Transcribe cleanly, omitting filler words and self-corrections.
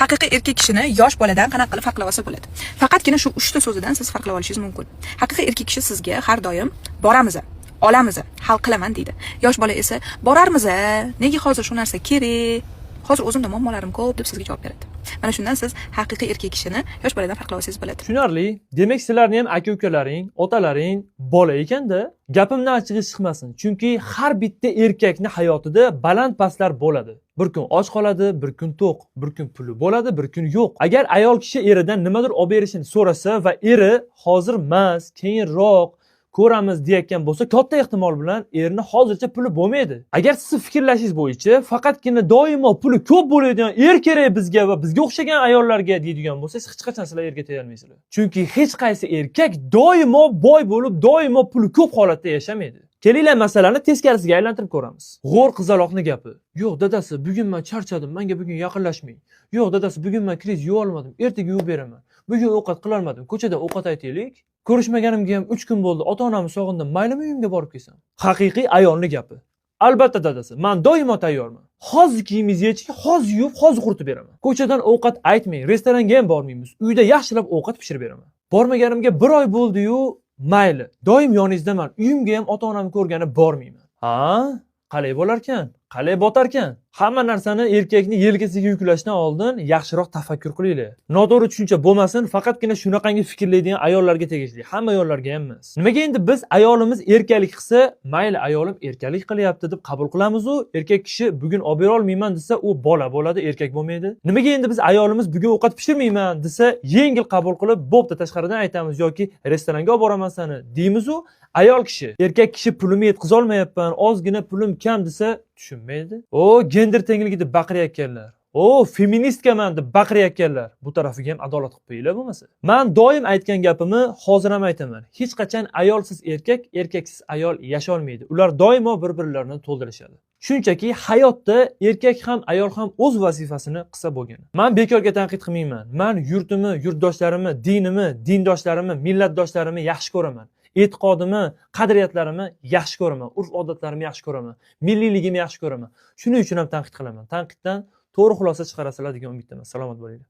Haqiqiy erkak kishini yosh boladan qanaqa qilib farqlab olsa bo'ladi? Faqatgina shu uchta so'zidan siz farqlab olishingiz mumkin. Haqiqiy erkak kishi sizga har doim "Boramiz, olamiz, hal qilaman" deydi. Yosh bola esa "Borarmiz, nega hozir shu narsa kerak? Hozir o'zimda muammolarim ko'p" deb sizga javob beradi. Mana shundan siz haqiqiy erkak kishini yosh boladan farqlab olsangiz bo'ladi. Tushunarli. Demak, sizlarni ham aka ukalaring, otalaring bola ekanda. Gapimdan achchig'i chiqmasin, chunki har bitta erkakni hayotida baland pastlar bo'ladi. Bir kun och qoladi, bir kun to'q, bir kun puli bo'ladi, bir kun yo'q. Agar ayol kishi eridan nimadir olib berishini so'rasa va eri "Hozir emas, keyinroq ko'ramiz" deyayotgan bo'lsa, katta ehtimol bilan erni hozircha puli bo'lmaydi. Agar sizni fikrlashingiz bo'yicha faqatgina doimo puli ko'p bo'ladigan er kerak bizga va bizga o'xshagan ayollarga deydigan bo'lsangiz, hech qachon sizlar erga tegolmaysizlar, chunki hech qaysi erkak doimo boy bo'lib, doimo puli ko'p holatda yashamaydi. Kelinglar, masalani teskarisiga aylantirib ko'ramiz. G'o'r qizaloqni gapi: "Yo'q, dadasi, bugun man charchadim, manga bugun yaqinlashmang. Yo'q, dadasi, bugun man kiriz yuvolmadim, ertaga yuvib beraman. Bugun ovqat qilolmadim, ko'chadan ovqat aytaylik. Ko'rishmaganimga ham 3 kun bo'ldi, ota onamni sog'indim, maylimi, uyimga borib kelsam?" Haqiqiy ayolni gapi: "Albatta, dadasi, man doimo tayyorman. Hozir kiyimingizni yeching, hozir yuvib, hozir quritib beraman. Ko'chadan ovqat aytmang, restoranga ham bormaymiz, uyda yaxshilab ovqat pishirib beraman. Bormaganimga bir oy bo'ldiyu, mayli, doim yoningizdaman, uyimga ham ota onamni ko'rgani bormayman." Ha, qalay bo'larkan, qalay botarkan? Hamma narsani erkakni yelkasiga yuklashdan oldin yaxshiroq tafakkur qilinglar. Noto'g'ri tushuncha bo'lmasin, faqatgina shunaqangi fikrlaydigan ayollarga tegishli, hamma ayollarga ham emas. Nimaga endi biz ayolimiz erkalik qilsa, "Mayli, ayolim erkalik qilyapti" deb qabul qilamizu, erkak kishi "Bugun olib berolmayman" desa, u bola bo'ladi, erkak bo'lmaydi? Nimaga endi biz ayolimiz "Bugun ovqat pishirmayman" desa, yengil qabul qilib, "Bo'pti, tashqaridan aytamiz yoki restoranga olib boraman sani" deymizu, ayol kishi, erkak kishi "Pulimni yetkazolmayapman, ozgina pulim kam" desa, tushunmaydi? O, gender tengligi deb baqirayotganlar, o, feministkaman deb baqirayotganlar, bu tarafiga ham adolat qilib qo'yinglar bo'lmasa. Man doim aytgan gapimni hozir ham aytaman: hech qachon ayolsiz erkak, erkaksiz ayol yasholmaydi. Ular doimo bir birlarini to'ldirishadi. Shunchaki hayotda erkak ham, ayol ham o'z vazifasini qilsa bo'lgani. Man bekorga tanqid qilmayman. Man yurtimni, yurtdoshlarimni, dinimni, dindoshlarimni, millatdoshlarimni yaxshi ko'raman, e'tiqodimni, qadriyatlarimni yaxshi ko'raman, urf odatlarimni yaxshi ko'raman, milliyligimni yaxshi ko'raman. Shuning uchun ham tanqid qilaman. Tanqiddan to'g'ri xulosa chiqarasizlar degan umiddaman. Salomat bo'linglar.